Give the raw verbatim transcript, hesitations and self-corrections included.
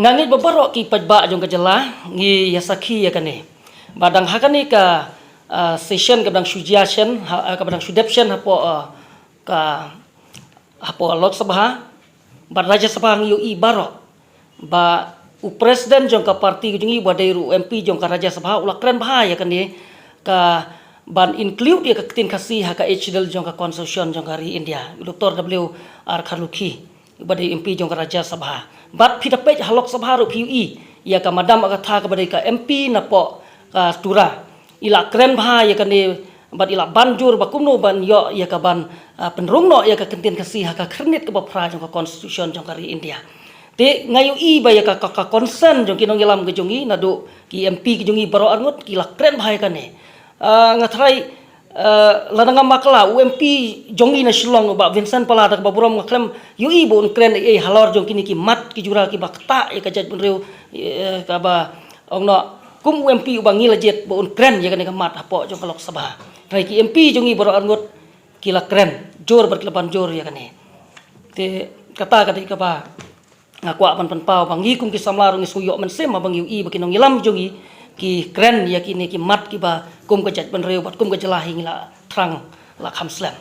Nga ngeit ba baroh ki paidbah jong ka jylla ngi ïa sakhi ïa kane. Ba dang ha kane ka, ah, session kaba dang shu jia shen, ha, ah, kaba dang shu dep shen hapoh, ah, ka, hapoh Lok Sabha bad Rajya Sabha ngi ïohi baroh ba u president jong ka party ka jong ngi ba dei ruh u M P jong ka Rajya Sabha u la kren bha ïa kane ka ban include ïa ka ktien Khasi ha ka Eighth Schedule jong ka Constitution jong ka ri India, u Doctor W R Kharlukhi ba dei M P jong ka Rajya Sabha. Bad phi da peit ha Lok Sabha ruh phi ïohi ïa ka Madam Agatha kaba dei ka M P napoh ka Tura, i la kren bha ïa kane bad i la ban jur ba kumno ban ïoh ïa ka ban, ah, pynrung noh ïa ka ktien Khasi ha ka khyrnit kaba phra jong ka Constitution jong ka ri India. Te nga ïohi ba ïa ka, ka, ka concern jong ki nongïalam ka jong ngi naduh ki M P ka jong ngi baroh arngut ki la kren bha ïa kane. Ah, nga tharai, ah, lada ngam bakla u M P jong ngi na Shillong u Bah Vincent Pala da kaba burom nga khlem ïohi ba un kren ei ei halor jong kine ki mat ki jura kiba ktah ïa ka jaitbynriew, eh, kaba ong noh kum u M P uba ngi la jied ba un kren ïa kane ka mat hapoh jong ka Lok Sabha. Trai ki M P jong ngi baroh arngut ki la kren jur bad ki la ban jur ïa kane. Te kata ka dei kaba nga kwah ban pynpaw ba ngi kum ki samla ruh ngi sngew ïoh mynsiem haba ngi ïohi ba ki nongïalam jong ngi ki kren ïa kine ki mat kiba kum ka jaitbynriew bad kum ka jylla hi ngi la thrang la kham slem.